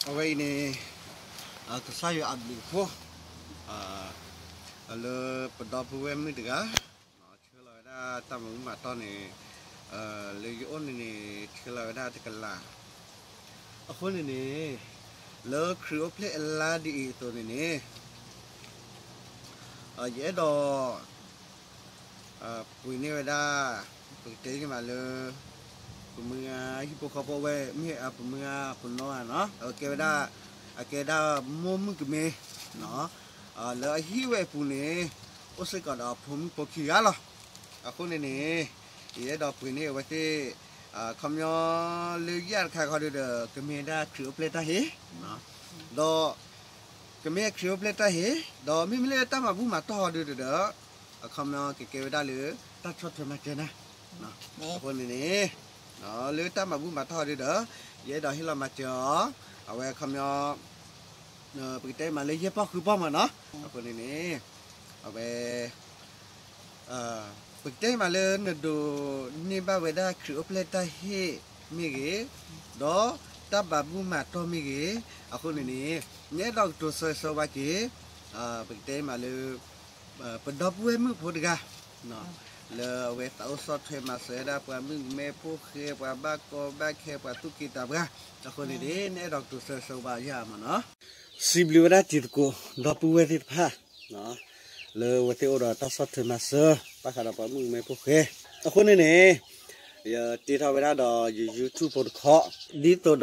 အဝဲအံၤန့ၣ် ကစၢ်ယွၤအဘျုးအဖှိၣ် လၢပဒီပုၢ်ဝဲၢ်မုၣ်တဂၤ ဆှၢလီၤဝဲဒၣ်တၢ်မၤဘူၣ်မၤတီၢ်န့ၣ် လၢယအိၣ်န့ၣ်န့ၣ် ဆှၢလီၤဝဲဒၣ်တကလး. အဃိန့ၣ်န့ၣ် လၢခရံာ်အိၣ်ဖျဲၣ်အလါဒ်အံၤအသိးန့ၣ်န့ၣ် ယအဲၣ်ဒိး ပှ့ၤန့ၢ်ဝဲဒၣ် ပကတဲန့ၣ်မးလၢ ပမုၢ်ဂၤဟံၣ်ဖိဃီဖိဝဲ မ့ၢ်ပမုၢ်ဂၤပနီၢ်ဂၤနီၤ အကဲဝဲဒၣ် အကဲဒၣ်မိၢ်မုၣ်ကမဲ လၢအဟံၣ်ဝဲအပူၤန့ၣ် အိၣ်စ့ၢ်ကီးဒီးအဖိမုၣ်ဖိခံဂၤလီၤ. အဃိန့ၣ်န့ၣ် ယအဲၣ်ဒိးပှ့ၤန့ၢ်အဝဲသ့ၣ် ခီပညီလၢယၤတခါခီဒုဒီး ကမ့ၢ်ဒၣ်ခရံာ်အိၣ်ဖျဲၣ်တၢ်ဟ့ၣ် ဒီး ကမ့ၢ်ခရံာ်အိၣ်ဖျဲၣ်တၢ်ဟ့ၣ် ဒီးမ့မ့ၢ်လၢတၢ်မၤဘူၣ်မၤတီၢ်ဟီဒုဒီး အခီပညီကကဲဝဲဒၣ်လၢ တၢ်ဆီၣ်ထွဲမၤစၢၤနၤ. အဃိန့ၣ်န့ၣ် လၢတၢ်မၤဘူၣ်မၤတီၢ်ဟီဒုဒီး ယအဲၣ်ဒိးဟ့ၣ်လီၤမၤစၢၤအီၤ အဝဲအခီပညီ ပကတဲမးလၢယဲၢ်ပီၢ်ဃုပီၢ်မးနီၤ. အဃိန့ၣ်န့ၣ် အဝဲ ပကတဲမးလၢနဒိးန့ၢ်ဘၣ်ဝဲဒၣ်ခရံာ်အိၣ်ဖျဲၣ်တၢ်ဟ့ၣ်မ့ၢ်ဂ့ၤ, ဒီးတၢ်ဘၣ်ဘူၣ်မၤတီၢ်မ့ၢ်ဂ့ၤ, အဃိန့ၣ်န့ၣ် နအဲၣ်ဒိးကတိၤဆၢဂ့ၤဆၢဝါက့ၤ ပကတဲမးလၢ ပဒီပုၢ်ဝဲၢ်မုၣ်ဖိတဂၤ လၢအဝဲသးအိၣ်ဆီၣ်ထွဲမၤစၢၤဝဲဒၣ်ပှၤမုၣ်ကမဲဖိဃဲ ပှၤဘၣ်ကီဘၣ်ခဲ ပှၤသူၣ်က့သးပှၢ်, အဃိန့ၣ်န့ၣ် နအဲၣ်ဒိးကတိၤဆၢဂ့ၤဆၢဝါယၤမးနီၤ. စံးဘျုးဝဲဒၣ်တံၤသကိး ဒီပုၢ်ဝဲၢ်သ့ၣ်တဖၣ် လၢအဝဲသ့ၣ်အိၣ်ဒီးတၢ်ဆီၣ်ထွဲမၤစၢၤ ဘၣ်ဃးဒီးပှၤမုၣ်ကမဲဖိဃဲ, အဃိန့ၣ်န့ၣ် ယတ့ထီၣ်ဝဲဒၣ်ဒီးယ YouTube ဖိတခီ, ဒ်သိး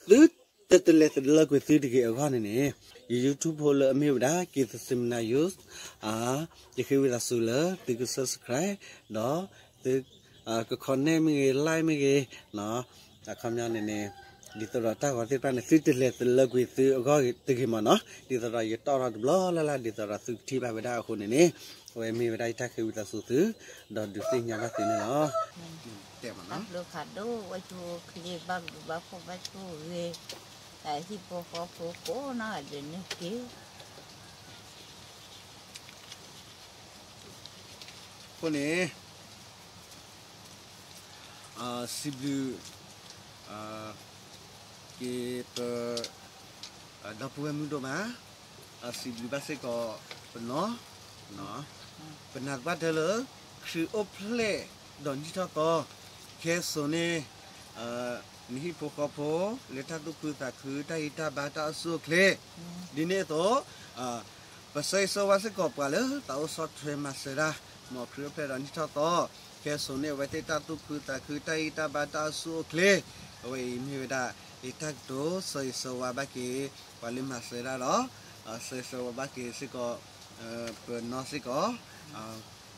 ဒီး သုတလဲၤတလၢကွံာ်သုတဂ့ၤအဂီၢ်န့ၣ်န့ၣ် ယ YouTube ဖိလၢအမ့ၢ်ဝဲဒၣ် က့ၤသစ့မနၤ ယူး ယဃ့ဝံသးစူၤလၢသုက subscribe ဒီးသုက comment မ့ၢ်ဂ့ၤ like မ့ၢ်ဂ့ၤ, အခီပညီန့ၣ်န့ၣ် ဒ်သိးဒီးတၢ်ဂီၤသ့ၣ်တဖၣ်န့ၣ် သုတလဲၤတလၢကွံာ်သုအဂီၢ်တဂ့ၤမးနီၤ, ဒ်သိးဒီးယတီၣ်ထီၣ်တဘျီလၢ်လၢ် ဒ်သိးဒီးသုကထံၣ်ဘၣ်ဝဲဒၣ်အဃိန့ၣ်န့ၣ် အဝဲမ့ၢ်ဝဲဒၣ်ယတၢ်ဃ့ဝံသးစူၤသု ဒီးဒုးသ့ၣ်ညါဘၣ်သုန့ၣ်လီၤ. တဲမးနီၤ, တၢ်ဘျုးဖးဒိၣ် ဝဲဆိၣ်ချ့ဘၣ်ဘျုးဘၣ်ဖှိၣ်ဘၣ်ဆိၣ်ဂ့ၤ ဟံၣ်ဖိဃီဖိကိးနီၢ်ဂၤဒဲးန့ၣ်တက့ၢ်. အဃိန့ၣ် စံးဘျုး က့ၤပ ဒီပုၢ်ဝဲၢ်မုၣ်ဒိၣ်မး, စံးဘျုးဘၣ်စ့ၢ်ကီးပနီၢ်, ပနာ်သပှၢ်တၢၢ်လၢ ခရံာ်အိၣ်ဖျဲၣ်ဒီးနံၣ်ထီၣ်သီ ကဟဲစိာ်န့ၢ် နဟံၣ်ဖိဃီဖိ လၢတၢ်သူၣ်ခုသးခု တၢ်ဂံၢ်တၢ်ဘါ တၢ်အိၣ်ဆူၣ်အိၣ်ချ့, ဒ်န့ၣ်အသိး ပဆၢဂ့ၤဆၢဝါစ့ၢ်ကီးပှၤလၢသးအိၣ်ဆီၣ်ထွဲမၤစၢၤတၢ် မ်ခရံာ်အိၣ်ဖျဲၣ်ဒီးနံၣ်ထီၣ်သီ ကဟဲစိာ်န့ၢ်အဝဲသ့ၣ်တၢ်သူၣ်ခုသးခု တၢ်ဂံၢ်တၢ်ဘါ တၢ်အိၣ်ဆူၣ်အိၣ်ချ့, အဝဲအံၤမ့ၢ်ဝဲဒၣ် ယတၢ်ကတိၤဆၢဂ့ၤဆၢဝါဘၣ်က့ၤ ပှၤလၢမၤစၢၤတၢ်ဒီး ဆၢဂ့ၤဆၢဝါဘၣ်က့ၤစ့ၢ်ကီး ပနီၢ်စ့ၢ်ကီး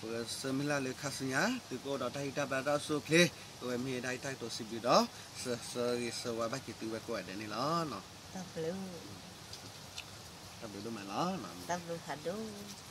ပဆၢမုၢ်လၢ်လၢခါဆူညါ သုကအိၣ်ဒီးတၢ်ဂံၢ်တၢ်ဘါတၢ်အိၣ်ဆူၣ်အိၣ်ချ့, အဝဲမ့ၢ်ဝဲဒၣ်ယတၢ်ကတိၤစံးဘျုးဒီး ဆၢဂ့ၤဆၢဝါဘၣ်က့ၤသုဝဲကိးဂၤဒဲးန့ၣ်လီၤ. တၢ်ဘျုးဒိၣ်မးလီၤ. တၢ်ဘျုးဒိၣ်မးဖးဒိၣ်.